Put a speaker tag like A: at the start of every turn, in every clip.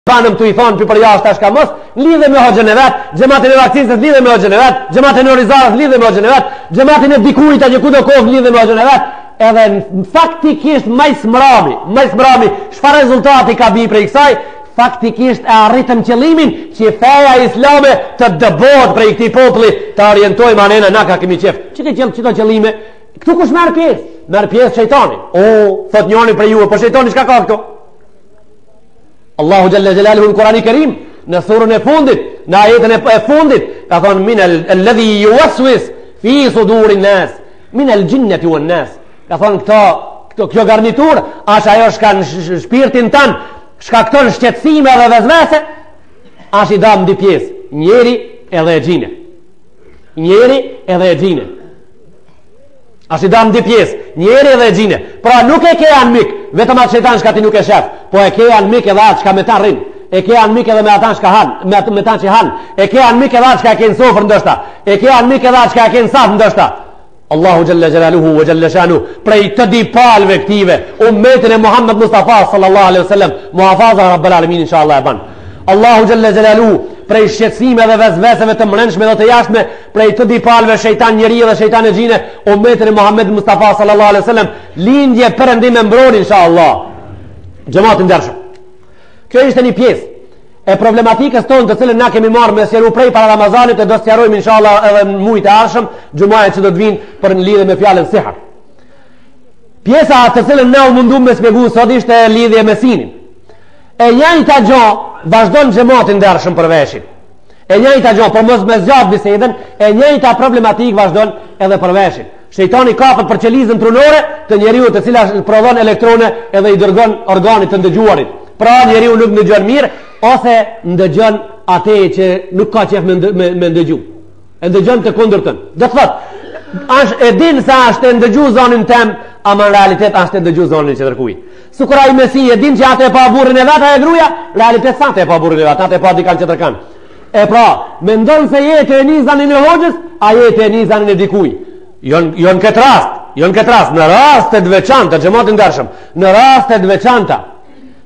A: Panëm tu i thonë për përjashta shka mos, lidhe me hoxhën e vet, xhematin e vakcinës lidhe me hoxhën e vet, xhematin e Orizarës lidhe me hoxhën e vet, xhematin e dikujt atje kudo koftë lidhe me hoxhën e vet, edhe faktikisht ma s'mrami, ma s'mrami, çfarë rezultati ka bi prej kësaj, faktikisht e arritëm qëllimin që feja islame të dëbohet prej këtij populli, të orientojmë anena na ka kemi qef. Që ke qëll, qëto qëllime? Këtu kush merr pjesë? Merr pjesë shejtani. O, thot njoni prej juve, po shejtani çka ka këtu? Allahu Xhelle Xhelaluhu në Kurani Kerim, në surën e fundit, në ajetin e fundit, ka thonë min el-ledhi juesvis fi sudurin nas, min el xhinneti uen nas. Ka thonë këto, këto, kjo garnitur, asht ajo shka në shpirtin tan, shkakton shqetësime dhe vesvese, asht i damë n'dy pjesë, njeri edhe xhine. Njeri edhe xhine. Asht i damë n'dy pjesë, njeri edhe xhine. Pra nuk e ke anmik, vetëm atë shejtan shka ti nuk e shef, po e ke anmik edhe atë shka me ta rrin, e ke anmik edhe me ata shka han, me, me ta që han, e ke anmik edhe atë shka e ke në sofër ndoshta, e ke anmik edhe atë shka e ke në saf ndoshta. Allahu Xhelle Xhelaluhu ve Xhelle Shanuhu, prej të dy palëve këtive, umetin e Muhammed Mustafa sallallahu alaihi wasallam, muhafaza Rabbel Alemin inshallah e ban. Allahu Xhelle Xhelaluhu, prej shqetësime dhe vesveseve të mrenshme dhe të jashtme, prej të dy palëve shejtan njeri dhe shejtan e xhine, umetin e Muhammed Mustafa sallallahu alaihi wasallam, lindje perëndim e mbron inshallah. Xhemat i ndershëm. Kjo ishte një pjesë e problematikës tonë të cilën na kemi marrë me sqaru prej para Ramazanit e do sqarojmë inshallah edhe në mujt e ardhshëm, xhumaja që do të vinë për në lidhje me fjalën sihr. Pjesa të cilën na u mundum me spjegu sot ishte lidhje me synin. E njajta gjo vazhdon xhemat i ndershëm për veshin. E njëjta gjë, për mos me zgjat bisedën, e njëjta problematikë vazhdon edhe për veshin. Shejtani kapet për qelizën trunore të njeriut e cila prodhon elektrone edhe i dërgon organit të ndëgjuarit. Pra njeriu nuk ndëgjon mirë ose ndëgjon atë që nuk ka qef me, me, me ndëgju. E ndëgjon të kundërtën. Do të thotë, është e din se asht e ndëgju zonin tem, ama në realitet asht e ndëgju zonin e tjetërkuj. Sikur ai me sy e din që atë e pa burrin e vet ajo gruja, realitet s'a e pa burrin e vet, atë e pa dikan tjetërkan. E pra, mendon se je tu e ni zanin e hoxhës, a je tu e ni zanin e dikuj. Jo, jo në këtë rast, jo në këtë rast, në raste të veçanta, xhemat i ndershëm, në raste të veçanta.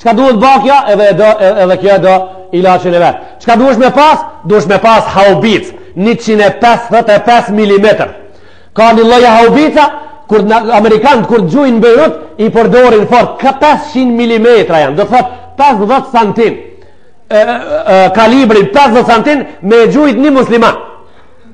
A: Çka duhet ba kjo, edhe, do, edhe kjo do ilaçin e vet. Çka duhesh me pas? Duhesh me pas haubic, 155 mm. Ka një lloj haubica, kur amerikanët kur gjujnë në Bejrut, i përdorin fort, ka 500 mm janë, do të thotë 50 santim, e, e, kalibrin 50 santim, me gjujt një musliman.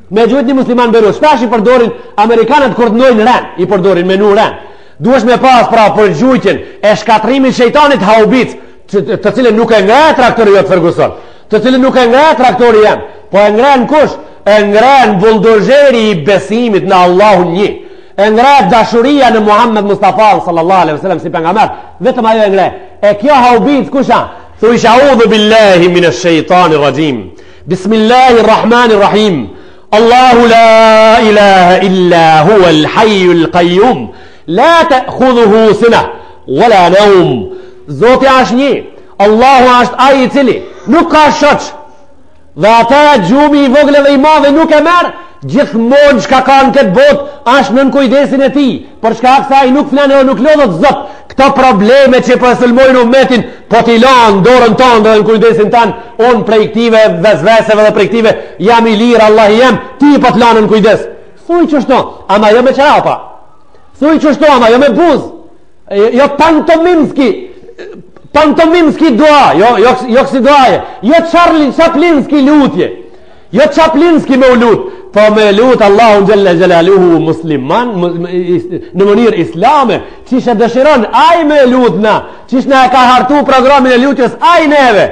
A: Me gjujt një musliman në Bejrut. Shpesh i përdorin amerikanët kur të vnojnë ren, i përdorin me vnu ren. Duhesh me pas pra për gjujtjen e shkatrimit shejtanit haubic, të, të cilën nuk e ngre traktori jot Ferguson. Të cilën nuk e ngre traktori jem, po e ngren kush? E ngren buldozheri i besimit në Allahun një. E ngre dashuria në Muhammed Mustafa sallallahu alaihi wasallam si pejgamber, vetëm ajo e ngre. E kjo haubic kush a? Thuj eudhu billahi minesh shejtani rraxhim. Bismillahir Rahmanir Rahim. Allahu la ilaha illa huwa al-hayyul qayyum. La ta'khudhuhu sinah wala nawm. Zoti është një, Allahu është ai i cili nuk ka shoq dhe atë gjumi i vogël dhe i madh nuk e merr, gjithmonë çka ka në këtë botë është nën kujdesin e tij, për shkak se ai nuk flen dhe nuk lodhet Zot. Këto probleme që po e sulmojnë umetin, po t'i la në dorën tënde dhe në kujdesin tënd, unë prej këtyve vesveseve dhe prej këtyve jam i lirë, Allahi jem, ti po të la nën kujdes. Thuj qështu, ama jo me çorapa. Thuj qështu, ama jo me buzë. Jo pantomimski, pantomimski dua, jo, jo, jo kësi duaje, jo Charlie Chaplinski lutje, jo Chaplinski me u lut, po me lut Allahun xhelle xhelaluhu musliman, në mënyrë islame, qysh e dëshiron, ai me lut na, qysh na e ka hartu programin e lutjes, ai neve,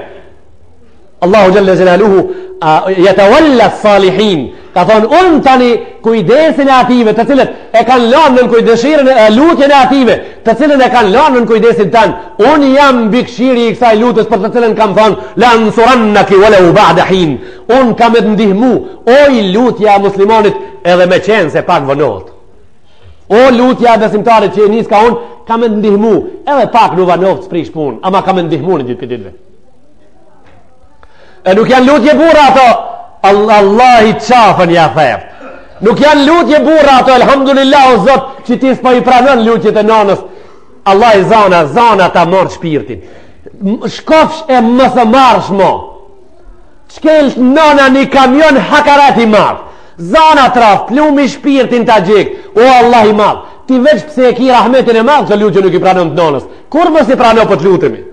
A: Allahu xhelle xhelaluhu jetewella salihin ka thonë unë tani kujdesin e atyve të cilët e kanë lanë nën kujdeshirin e lutjen e atyve të cilën e kanë lanë nën kujdesin tan unë jam mbikëqyri i kësaj lutjes për të cilën kam thonë le ensurenneke welev ba'de hin unë kam me të ndihmu oj lutja e muslimanit edhe me qenë se pak vonohet o lutja e besimtarit që e nis ka unë kam me të ndihmu edhe pak në vonoftë s'prish punë ama kam me të ndihmu një ditë prej ditëve E nuk janë lutje burra ato, Allahi qafën ja theft. Nuk janë lutje burra ato, elhamdulillah o zot, që ti s'po i pranon lutjet e nanës. Allahi zana, zana ta marrë shpirtin. Shkofsh e mos e marrsh mo. Shkelt nona një kamion hakaret i madh. Zana t'raftë, plumi shpirtin ta djegtë. O Allah i madh, ti veç pse e ki rahmetin e madh, këto lutje nuk i pranon të nonës. Kurrë mos i prano po të lutemi.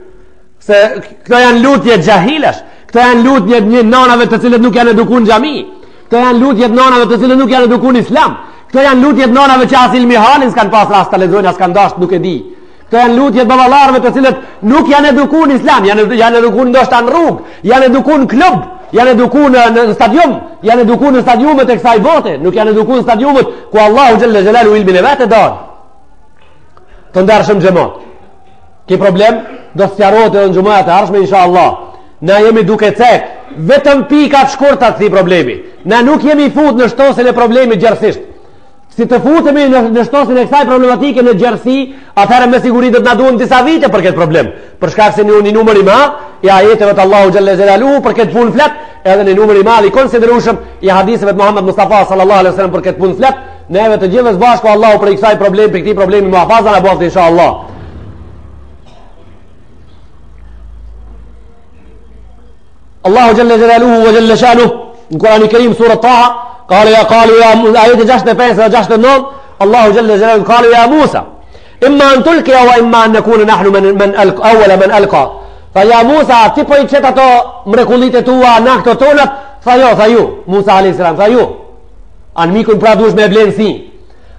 A: Se këto janë lutje xhahilash, këto janë lutje të një nonave të cilët nuk janë eduku në xhami. Këto janë lutje të nonave të cilët nuk janë eduku në islam. Këto janë lutje të nonave që as ilmihalin s'kanë pas rast ta lexojnë, as kanë dashtë, nuk e di. Këto janë lutje të baballarëve të cilët nuk janë eduku në islam, janë, janë eduku ndoshta në rrugë, janë eduku në klub, janë eduku në, në, në stadium, janë eduku në stadiumet e kësaj bote, nuk janë eduku në stadiumet ku Allahu xhelle xhelaluhu ilmin e vet e dan. Të ndershëm xhemat. Ky problem do të sqarohet edhe në xhumajat e ardhshme inshallah. Na jemi duke cek vetëm pika të shkurta të këtij problemi. Na nuk jemi fut në shtosin e problemit gjerësisht. Si të futemi në, në shtosin e kësaj problematike në gjerësi, atëherë me siguri do të na duhen disa vite për këtë problem. Për shkak se një, një numër i madh i ajeteve të Allahu xhelle xhelaluhu për këtë punë flet, edhe një numër i madh i konsiderueshëm i haditheve të Muhammed Mustafa sallallahu alaihi wasallam për këtë punë flet, neve të gjithëve së bashku Allahu prej kësaj problemi, prej këtij problemi muhafaza na bëftë inshallah. Allahu xhelle xhelaluhu wa xhelle shanuhu në Kurani Kerim sura Taha kale ja kalu ja ajeti 65 dhe 69 Allahu xhelle xhelaluhu kalu ja Musa imma an tulkia wa imma an nekune nahnu men, men alk, awala men alka tha ja Musa ti po i qet ato mrekullit e tua na këto tonat tha jo tha ju Musa a.s. tha ju anmikun pra duhesh me e ble n'sy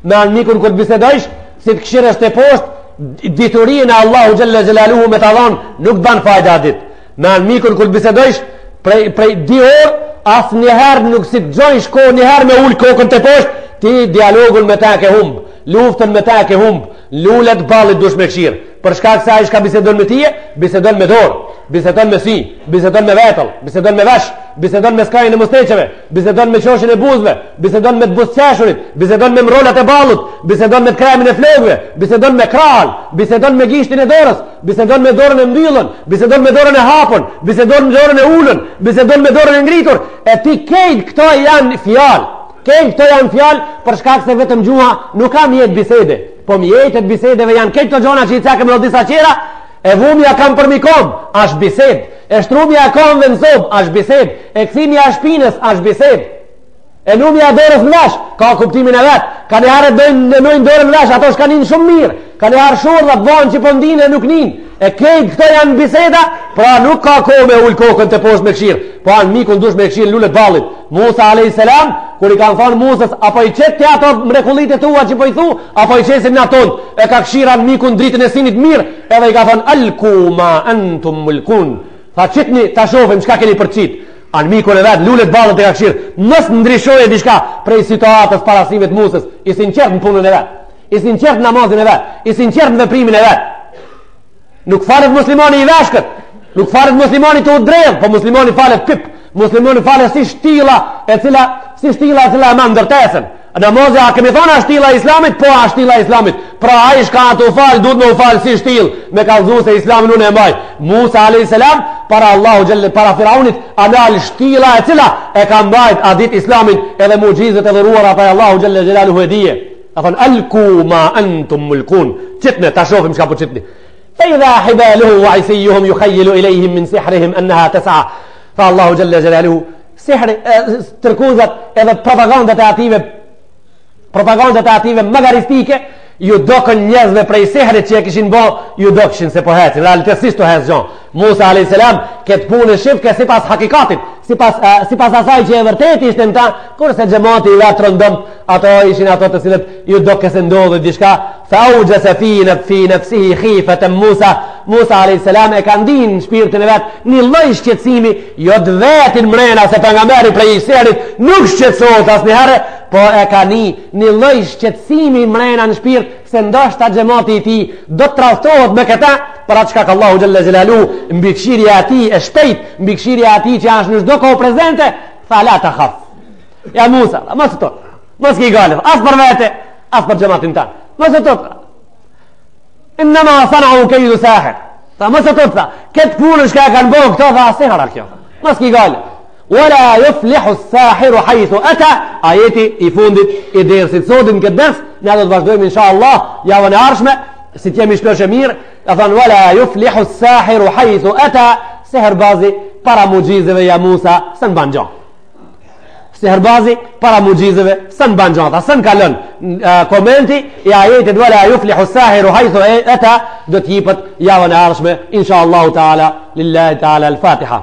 A: me anmikun kur të bisedojsh si të kshyresh teposhtë diturinë e Allahu xhelle xhelaluhu me ta dhonë nuk ban fajda atë ditë Me anmikun kur të bisedojsh prej prej dy orë asnjëherë nuk si të gjojsh ko njëherë me ul kokën teposhtë, ti dialogun me ta ke humb, luftën me ta ke humb, lule t'ballit dush me kshir. Për shkak se ai çka bisedon me tije, bisedon me dorë, bisedon me sy, bisedon me vetull, bisedon me vesh, bisedon me skajin e musteqeve, bisedon me qoshin e buzëve, bisedon me të buzëqeshurit, bisedon me mrrolat e ballit, bisedon me të kremin e flokëve, bisedon me krahën, bisedon me gishtin e dorës, bisedon me dorën e mbyllun, bisedon me dorën e hapun, bisedon me dorën e ulun, bisedon me dorën e ngritur, e ti kejt këto janë fjalë. Kejt këto janë fjalë për shkak se vetëm gjuha nuk ka mjet bisede. Po mjetet bisedeve janë kejt këto gjona që i cekëm edhe disa qera, e vumja kam përmi kom, ashtë bisedë. E shtrumja e komve në sobë, ashtë bisedë. E kthimja e shpinës, ashtë bisedë. E numja e dorës në vesh, ka kuptimin e vet. Kanjëherë dojnë në nujnë dorën në vesh, ato shka nin shumë mirë. Kanjëherë shurdhat bëhen që po ndinë e nuk nin. E kejt këto janë biseda, pra nuk ka kohë me ul kokën teposhtë me kshirë. Po anmikun dush me kshirë lule t'ballit. Musa a.s. kur i kanë thonë Musës, apo i qet ti ato mrekullitë e tua që po i thu, apo i qesim na tonë, e ka kshirë anmikun dritën e synit mirë, edhe i ka thonë, alku ma entum mulkun. Tha qitni, ta shofim, çka keni për qitë. Anmikun e vet, lule t'ballit e ka kshirë, mos ndryshojë diçka prej situatës para synit Musës, i sinqert në punën e vet, i sinqert në namazin e vet, i sinqert në veprimin e vet. Nuk falet muslimani i veshkët, nuk falet muslimani tu u dredh, po muslimani falet pip, muslimani falet si shtilla e cila, si shtilla e cila e man ndërtesën. Namazi, a kemi thonë a shtilla e islamit? Po, a shtilla e islamit. Pra, ai shka tu u falë, duhet me u falë si shtill, me kallzu se islamin unë e mbaj. Musa a.s. para Allahu xhelle, para Firaunit, a nalë shtilla e cila e ka mbajt at dit islamin edhe muxhizet e dhuruara prej Allahu xhelle xhelaluhu e dije. A thonë, alku ma entum mulkun. Qitne, ta shofim çka po qitni. Fe idha hibaluhum wa isijuhum jukhajelu ilejhim min sihrihim enneha tes'a. Tha Allahu xhelle xhelaluhu, Sihri, tërkuzat edhe propagandat e ative propagandat e ative magaristike ju dokën njerëzve prej sihrit që e kishin bo, ju dokshin se po hecin, realitetësisht të hec gjo. Musa a.s. këtë punë e shifke sipas hakikatit, sipas, sipas asaj që e vërtet ishte në ta, kurse xhemati i vet rëndom, ato ishin ato të cilët ju doke se ndodhi diçka, fa auxhese fi, në, fi nefsihi khifeten Musa, Musa a.s. e ka ndi në shpirtin e vet një lloj shqetësimi, jo të vetin mrena se pejgamberi prej sihrit nuk shqetësohet asnjëherë, po e ka ni një lloj shqetësimi mrena në shpirt se ndoshta xhemati i tij do të tradhtohet me këta për atë çka ka Allahu xhelle xhelaluhu mbikëqyrja e tij e shpejt, mbikëqyrja e tij që është në çdo kohë prezente, tha la tahaf. Ja Musa, mos u tut, mos ki gajle, as për vete, as për xhematin tan. Mos u tut. Innama sanau kejdu sahir. Tha mos u tut, tha. Këtë punë shka e kanë bo këto, tha sihr a kjo. Mos ki gajle. Wala juflihu sahiru hajthu ata, ajeti i fundit i dersit sodit në këtë ders, ne do të vazhdojmë insha Allah javën e ardhshme. Si t'jemi shnosh e mirë, e thonë, wala juflihu sahiru hajthu eta, seherbazi para muxhizeve ja Musa, s'un ban gjo. Seherbazi para muxhizeve, s'un ban gjo. Tha, s'un kalon komenti i ajetit wala juflihu sahiru hajthu eta, do t'jipet javën e ardhshme, insha Allahu ta'ala, lillahi ta'ala, al-Fatiha.